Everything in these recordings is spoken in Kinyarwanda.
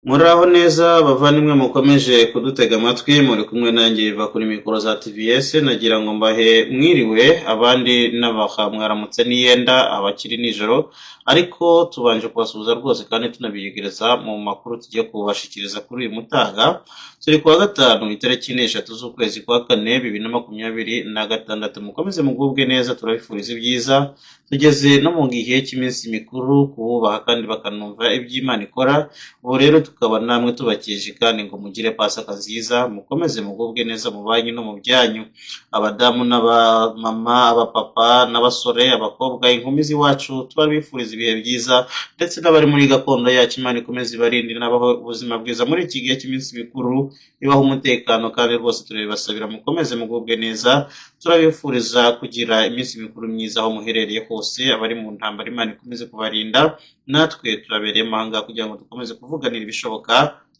Muraho neza bavandimwe mukomeje kudutega amatwi, muri kumwe nanjye biva kuri mikoro za TVS. Nagira ngo mbahe mwiriwe, abandi n'abaha mwaramutse n'iyenda abakiri nijoro, ariko tubanje kubasuhuza rwose kandi tunabiyegereza mu makuru tugiye kubashikiriza kuri uyu mutaga. Turi kuwa gatanu, itariki 3 z'ukwezi kwa kane, 2026. Mukomeze mugubwe neza, turabifuriza ibyiza. Tugeze no mu gihe cy'iminsi mikuru kububaha kandi bakanumva iby'Imana ikora. Ubu rero tukaba namwe tubakeje kandi ngo mugire Pasaka nziza, mukomeze mugubwe neza mu banyu no mu byanyu, abadamu n'abamama, abapapa n'abasore, abakobwa, inkumi z'iwacu, turabifuriza ibihe byiza, ndetse n'abari muri gakondo yacu. Imana ikomeze ibarinde n'abaho ubuzima bwiza muri iki gihe cy'iminsi mikuru, ibaho umutekano, kandi rwose turabibasabira mukomeze mugubwe neza. Turabifuriza kugira iminsi mikuru myiza aho muherereye hose. Abari mu ntambara, Imana ikomeze kubarinda. Natwe turabereye amahanga kugira ngo dukomeze kuvuganira ibishoboka,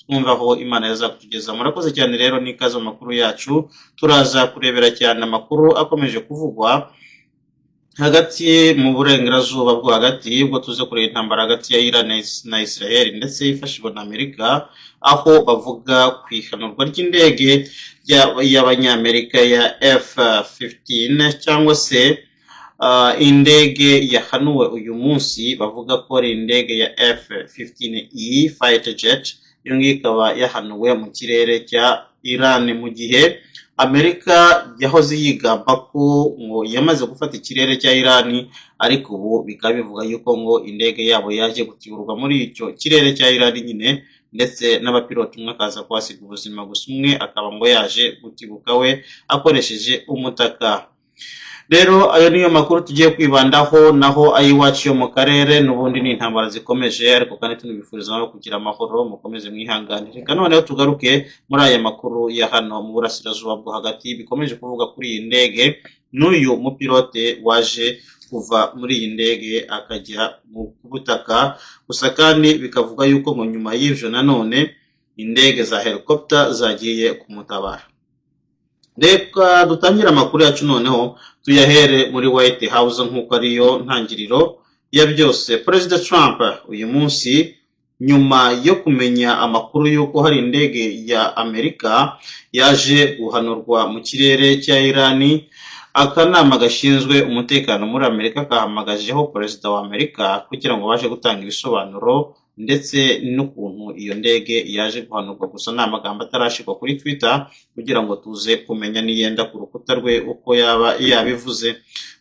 twumva aho Imana yazakutugeza. Murakoze cyane rero, n'ikaze mu makuru yacu. Turaza kurebera cyane amakuru akomeje kuvugwa hagati mu Burengerazuba bwo Hagati, ubwo tuze kureba intambara hagati ya Iran na Israel ndetse ifashijwe na Amerika, aho bavuga ku ihanurwa ry'indege y'Abanyamerika ya F-15, cyangwa se indege yahanuwe uyu munsi bavuga ko ari indege ya F-15E fighter jet. Iyo ngiyo ikaba yahanuwe mu kirere cya Iran, mu gihe Amerika yahoze yigamba ko ngo yamaze gufata ikirere cya Iran, ariko ubu bikaba bivuga yuko ngo indege yabo yaje gutiburwa muri icyo kirere cya Iran nyine, ndetse n'abapiloti umwe akaza kuhasiga ubuzima, gusa umwe akaba ngo yaje gutibuka we akoresheje umutaka. Rero ayo niyo makuru tugiye kwibandaho. Naho ay'iwacu yo mu karere n'ubundi ni intambara zikomeje, ariko kandi tunabifuriza nabo kugira amahoro, mukomeze mwihangane. Reka noneho tugaruke muri aya makuru ya hano mu Burasirazuba bwo Hagati, bikomeje kuvuga kuri iyi ndege n'uyu mupilote waje kuva muri iyi ndege akajya mu butaka. Gusa kandi bikavuga yuko ngo nyuma y'ibyo nanone indege za helicopter zagiye kumutabara. Reka dutangire amakuru yacu noneho tuyahere muri White House, nk'uko ariyo ntangiriro ya byose. Perezida Trump uyu munsi, nyuma yo kumenya amakuru y'uko hari indege ya Amerika yaje guhanurwa mu kirere cya Irani, akanama gashinzwe umutekano muri Amerika kahamagajeho perezida wa Amerika kugira ngo babashe gutanga ibisobanuro ndetse n'ukuntu iyo ndege yaje guhanurwa. Gusa ni amagambo atarashyirwa kuri Twitter kugira ngo tuze kumenya niyenda ku rukuta rwe uko yaba yabivuze.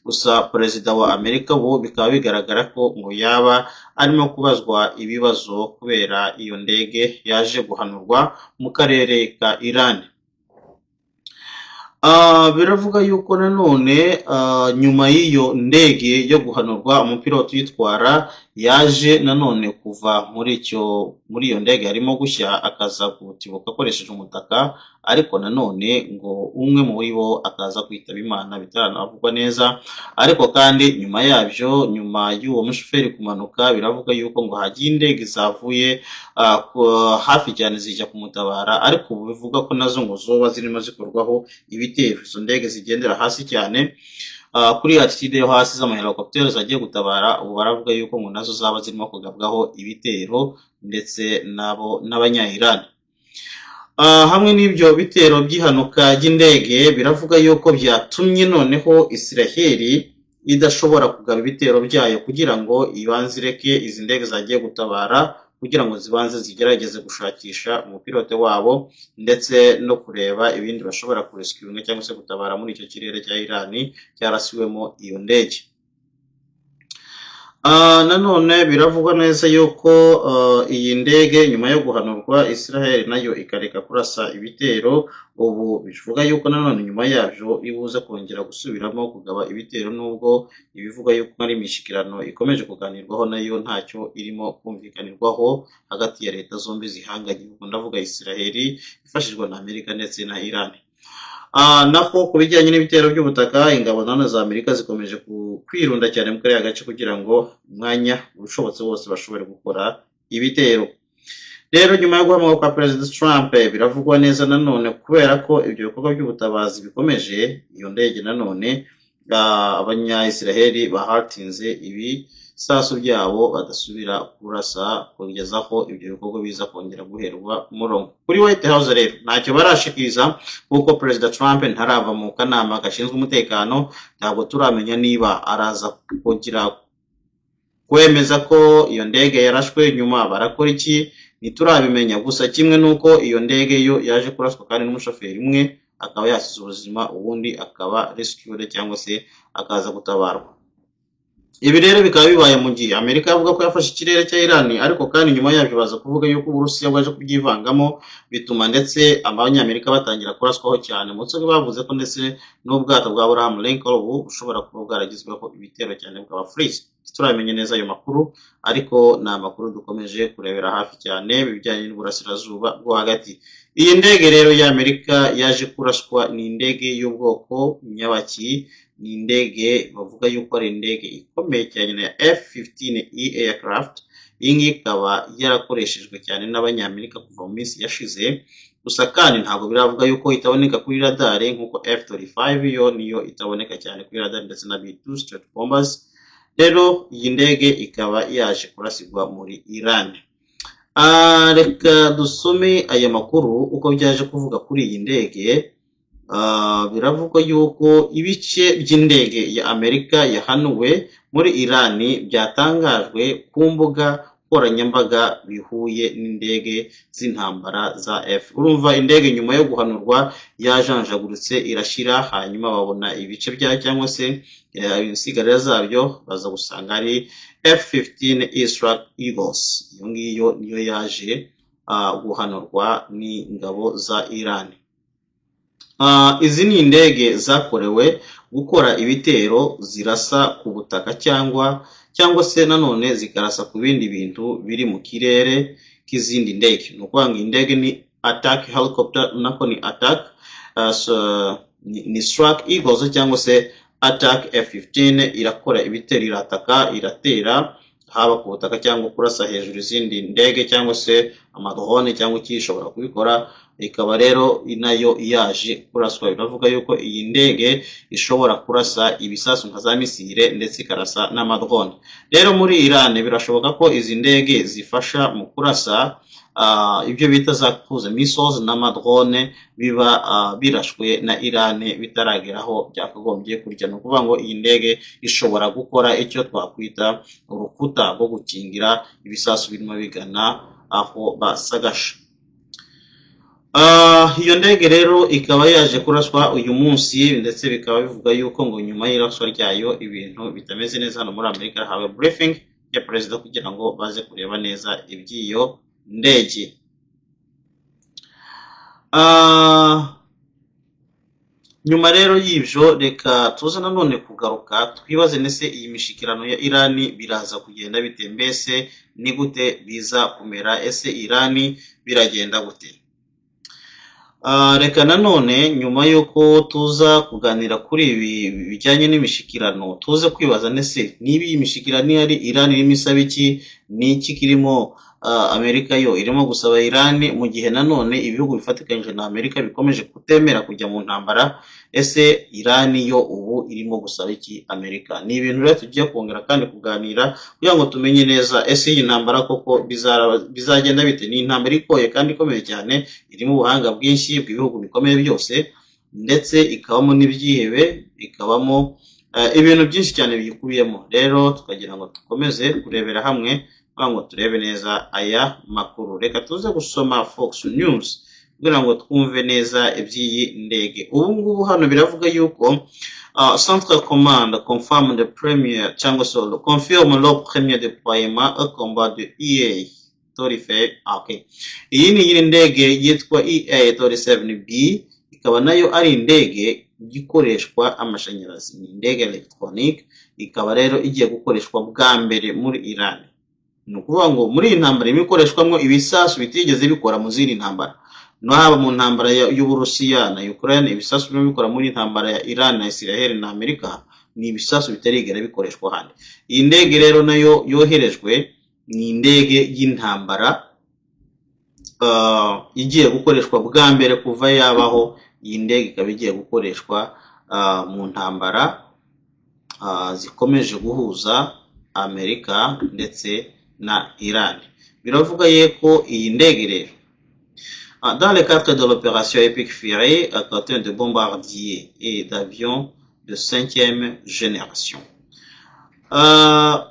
Gusa perezida wa Amerika ubu bikaba bigaragara ko ngo yaba arimo kubazwa ibibazo kubera iyo ndege yaje guhanurwa mu karere ka Iran. Biravuga yuko nanone nyuma y'iyo ndege yo guhanurwa, umupilote uyitwara yaje nanone kuva muri iyo ndege yarimo gushya, akaza gutibuka akoresheje umutaka, ariko nanone ngo umwe muri bo akaza kwitaba Imana, bitaranavugwa neza. Ariko kandi nyuma yabyo, nyuma y'uwo mushoferi kumanuka, biravuga yuko ngo hagiye indege zavuye hafi cyane zijya kumutabara, ariko ubu bivuga ko nazo ngo zoba zirimo zikorwaho ibitero. Izo ndege zigendera hasi cyane, kuri altitude yo hasi, z'amahelicopter zagiye gutabara, ubu baravuga yuko ngo nazo zaba zirimo kugabwaho ibitero ndetse nabo n'Abanya-Iran. Hamwe n'ibyo bitero by'ihanuka ry'indege, biravuga yuko byatumye noneho Israheli idashobora kugaba ibitero byayo kugira ngo ibanze ireke izi ndege zagiye gutabara, kugira ngo zibanze zigerageze gushakisha umupilote wabo ndetse no kureba ibindi bashobora kurescuinga cyangwa se gutabara muri icyo kirere cya Irani cyarasiwemo iyo ndege. Nanone biravugwa neza yuko iyi ndege nyuma yo guhanurwa, Israel nayo ikareka kurasa ibitero. Ubu bivuga yuko nanone nyuma yabyo ibuze kongera gusubiramo kugaba ibitero, nubwo ibivuga yuko ari imishikirano ikomeje kuganirwaho nayo ntacyo irimo kumvikanirwaho hagati ya leta zombi zihanganye. Ubwo ndavuga Israel ifashijwe na Amerika ndetse na Iran. Naho ku bijyanye n'ibitero by'ubutaka, ingabo nanone za Amerika zikomeje kwirunda cyane muri kariya gace kugira ngo umwanya ushobotse wose bashobore gukora ibitero. Rero nyuma yo guhamagarwa kwa Perezida Trump, biravugwa neza nanone kubera ko ibyo bikorwa by'ubutabazi bikomeje, iyo ndege nanone Abanya-Israheli bahatinze ibisasu byabo, badasubira kurasa kugeza aho ibyo bikorwa biza kongera guherwa umurongo. Kuri White House rero ntacyo barashikiriza, kuko Perezida Trump ntarava mu kanama gashinzwe umutekano. Ntabwo turamenya niba araza kugira kwemeza ko iyo ndege yarashwe, nyuma barakora iki, ntiturabimenya. Gusa kimwe n'uko iyo ndege yo yaje kuraswa kandi n'umushoferi umwe akaba yasize ubuzima, ubundi akaba rescued cyangwa se akaza gutabarwa. Ibi rero bikaba bibaye mu gihe Amerika yavuga ko yafashe ikirere cya Iran, ariko kandi nyuma yabyo baza kuvuga yuko Uburusiya bwaje kubyivangamo, bituma ndetse Abanyamerika batangira kuraswaho cyane. Ndetse bavuze ko ndetse n'ubwato bwa Abraham Lincoln ubu bushobora kuba bwaragizweho ibitero cyane, bwaba freeze. Turamenya neza ayo makuru, ariko ni amakuru dukomeje kurebera hafi cyane ibijyanye n'Uburasirazuba bwo Hagati. Iyi ndege rero y'Amerika yaje kuraswa ni indege y'ubwoko nyabaki? Ni indege bavuga yuko ari indege ikomeye cyane ya F-15E aircraft. Iyi ngiyi ikaba yarakoreshejwe cyane n'Abanyamerika kuva mu minsi yashize. Gusa kandi ntabwo biravuga yuko itaboneka kuri radar, nk'uko F-35 yo niyo itaboneka cyane kuri radar, ndetse na B-2 Stealth Bombers. Rero iyi ndege ikaba yaje kurasigwa muri Iran. Reka dusome aya makuru uko byaje kuvuga kuri iyi ndege. Biravugwa yuko ibice by'indege ya Amerika yahanuwe muri Iran byatangajwe ku mbuga nkoranyambaga bihuye n'indege z'intambara za F. Urumva, indege nyuma yo guhanurwa yajanjaguritse irashira, hanyuma babona ibice byayo cyangwa se ibisigarira zabyo, baza gusanga ari F-15 Strike Eagles. Iyo ngiyo niyo yaje guhanurwa n'ingabo za Iran. Izi ni indege zakorewe gukora ibitero zirasa ku butaka cyangwa se nanone zikarasa ku bindi bintu biri mu kirere k'izindi ndege. Ni ukuvuga ngo indege ni attack helicopter, nako ni attack so, ni Strike Eagles cyangwa se attack F-15. Irakora ibitero, irataka, iratera haba ku butaka cyangwa kurasa hejuru izindi ndege cyangwa se amadrone cyangwa iki, ishobora kubikora. Ikaba rero nayo yaje kuraswa. Biravuga yuko iyi ndege ishobora kurasa ibisasu nka za missile, ndetse ikarasa n'amadrone. Rero muri Iran birashoboka ko izi ndege zifasha mu kurasa ibyo bita za cruise missiles n'amadrone biba birashwe na Iran bitarageraho byakagombye kurya. Ni ukuvuga ngo iyi ndege ishobora gukora icyo twakwita urukuta rwo gukingira ibisasu birimo bigana aho basagasha. Iyo ndege rero ikaba yaje kuraswa uyu munsi, ndetse bikaba bivuga yuko ngo nyuma y'iraswa ryayo ibintu bitameze neza hano muri Amerika. Hawe briefing ya perezida kugira ngo baze kureba neza iby'iyo ndege. Nyuma rero y'ibyo, reka tuze nanone kugaruka twibaze: ndetse iyi mishikirano ya Irani biraza kugenda bite? Mbese ni gute biza kumera? Ese Irani biragenda gute? Reka nanone nyuma y'uko tuza kuganira kuri ibi bijyanye n'imishikirano, tuze kwibaza ndetse niba iyi mishikirano ihari, Irani irimo isaba iki? Ni iki kirimo Amerika yo irimo gusaba Irani, mu gihe nanone ibihugu bifatikanyije na Amerika bikomeje kutemera kujya mu ntambara? Ese Irani yo ubu irimo gusaba iki Amerika? Ni ibintu rero tugiye kongera kandi kuganira kugira ngo tumenye neza ese iyi ntambara koko bizagenda bite. Ni intambara igoye kandi ikomeye cyane, irimo ubuhanga bwinshi bw'ibihugu bikomeye byose, ndetse ikabamo n'ibyihebe, ikabamo ibintu byinshi cyane biyikubiyemo. Rero tukagira ngo dukomeze kurebera hamwe kugira ngo turebe neza aya makuru. Reka tuze gusoma Fox News kugira ngo twumve neza iby'iyi ndege. Ubu ngubu hano biravuga yuko Central Command confirm the premier cyangwa se confirme le premier déploiement au combat de EA 35. Okay. Iyi ni nyine indege yitwa EA 37B, ikaba nayo ari indege ikoreshwa amashanyarazi, ni indege electronic. Ikaba rero igiye gukoreshwa bwa mbere muri Iran. Ni ukuvuga ngo muri iyi ntambara irimo ikoreshwamo ibisasu bitigeze bikora mu zindi ntambara, no haba mu ntambara y'Uburusiya na Ukraine. Ibisasu birimo bikora muri ntambara ya Iran na Israel na Amerika ni ibisasu bitarigera bikoreshwa ahandi. Iyi ndege rero nayo yoherejwe ni indege y'intambara igiye gukoreshwa bwa mbere kuva yabaho. Iyi ndege ikaba igiye gukoreshwa mu ntambara. zikomeje guhuza Amerika ndetse na Iran. Biravuga yuko iyi ndege rero, dans le cadre de l'opération Epic Fury, à côté de bombardiers et d'avions de cinquième génération.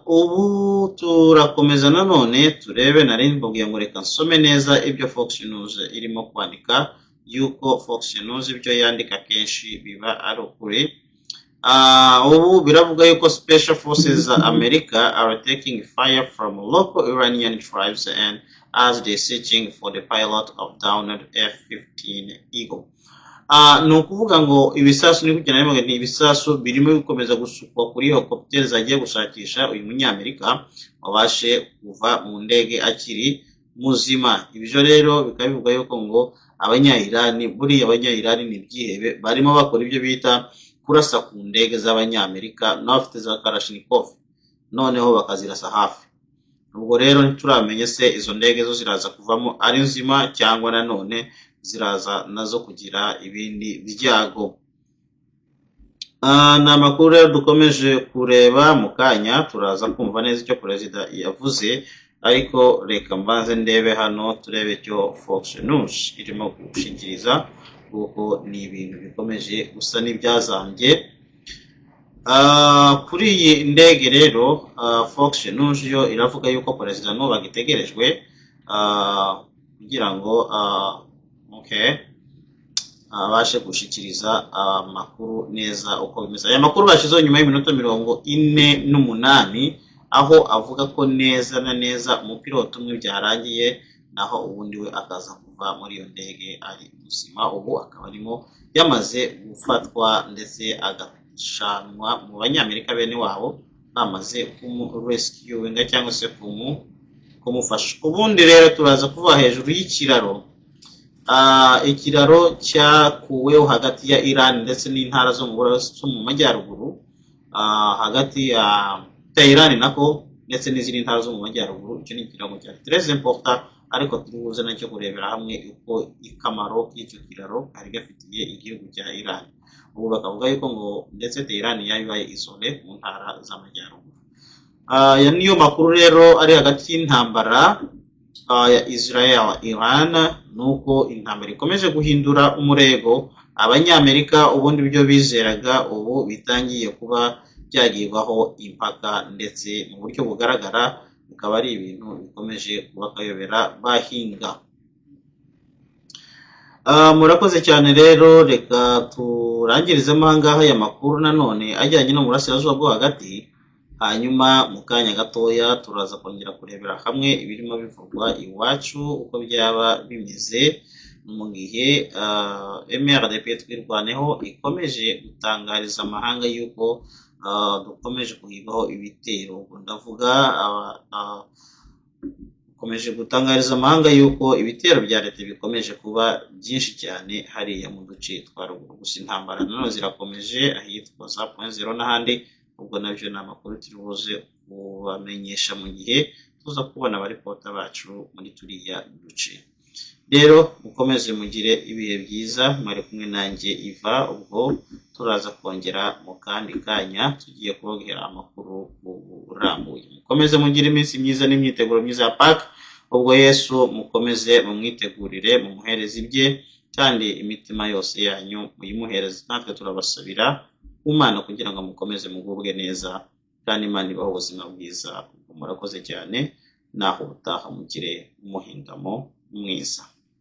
Ubu turakomeza nanone turebe. Nari mbabwiye ngo reka nsome neza ibyo Fox News irimo kwandika, yuko Fox News ibyo yandika kenshi biba ari ukuri. Ubu biravuga yuko special forces za America are taking fire from local Iranian tribes and as they searching for the pilot of downed F-15 Eagle. Ni ukuvuga ngo ibisasu ni kugenda bivuga nti ibisasu birimo bikomeza gusukwa kuri helicopter zagiye gushakisha uyu Munyamerika wabashe kuva mu ndege akiri muzima. Ibyo rero bikaba bivuga yuko ngo Abanya-Irani, buriya Abanya-Irani ni ibyihebe, barimo bakora ibyo bita kurasa ku ndege z'Abanyamerika n'abafite za Kalashnikov, noneho bakazirasa hafi. Ubwo rero ntituramenye se izo ndege zo ziraza kuvamo ari nzima cyangwa nanone ziraza nazo kugira ibindi byago. Ni amakuru rero dukomeje kureba. Mu kanya turaza kumva neza icyo perezida yavuze, ariko reka mbanze ndebe hano, turebe icyo Fox News irimo gushikiriza, kuko ni ibintu bikomeje gusa n'ibyazambye. Kuri iyi ndege rero, Fox News yo iravuga yuko perezida n'ubu agitegerejwe kugira ngo okay, abashe gushikiriza amakuru neza uko bimeze. Aya makuru bashyizeho nyuma y'iminota 48, aho avuga ko neza na neza umupilote umwe byarangiye, naho ubundi we akaza kuva muri iyo ndege ari muzima. Ubu akaba arimo yamaze gufatwa ndetse agashanwa mu Banyamerika bene wabo, bamaze kumurescuinga cyangwa se kumufasha. Ubundi rero turaza kuva hejuru y'ikiraro, ikiraro cyakuweho hagati ya Iran ndetse n'intara zo mu majyaruguru, hagati ya Iran nako ndetse n'izindi ntara zo mu majyaruguru. Icyo ni ikiraro cya très important, ariko turi buze nacyo kurebera hamwe uko ikamaro k'icyo kiraro kari gafitiye igihugu cya Iran. Ubu bakavuga yuko ngo ndetse Tehran yabaye isolée mu ntara z'amajyaruguru. Aya niyo makuru rero ari hagati y'intambara ya Israel Iran, nuko intambara ikomeje guhindura umurego. Abanyamerika ubundi ibyo bizeraga ubu bitangiye kuba byagirwaho impaka, ndetse mu buryo bugaragara bikaba ari ibintu bikomeje kuba akayobera bahinga. Murakoze cyane rero, reka turangirizemo aha ngaha aya makuru nanone ajyanye no mu burasirazuba bwo hagati. Hanyuma mu kanya gatoya turaza kongera kurebera hamwe ibirimo bivugwa iwacu, uko byaba bimeze mu gihe MRDP Twirwaneho ikomeje gutangariza amahanga yuko dukomeje kuhigaho ibitero. Ubwo ndavuga dukomeje gutangariza amahanga yuko ibitero bya leta bikomeje kuba byinshi cyane hariya mu duce twa ruguru. Gusa intambara nanone zirakomeje ahitwa za Point Zero n'ahandi. Ubwo nabyo ni amakuru turi buze kubamenyesha mu gihe tuza kubona abaripota bacu muri turiya duce. Rero mukomeze mugire ibihe byiza. Mwari kumwe nanjye Iva. Ubwo turaza kongera mu kandi kanya tugiye kubabwira amakuru urambuye. Mukomeze mugire iminsi myiza n'imyiteguro myiza ya Pâques. Ubwo Yesu mukomeze mumwitegurire, mumuhereze ibye, kandi imitima yose yanyu muyimuhereze. Natwe turabasabira Imana kugira ngo mukomeze mugubwe neza, kandi Imana ibahe ubuzima bwiza. Ubwo murakoze cyane, naho ubutaha, mugire umuhingamo mwiza.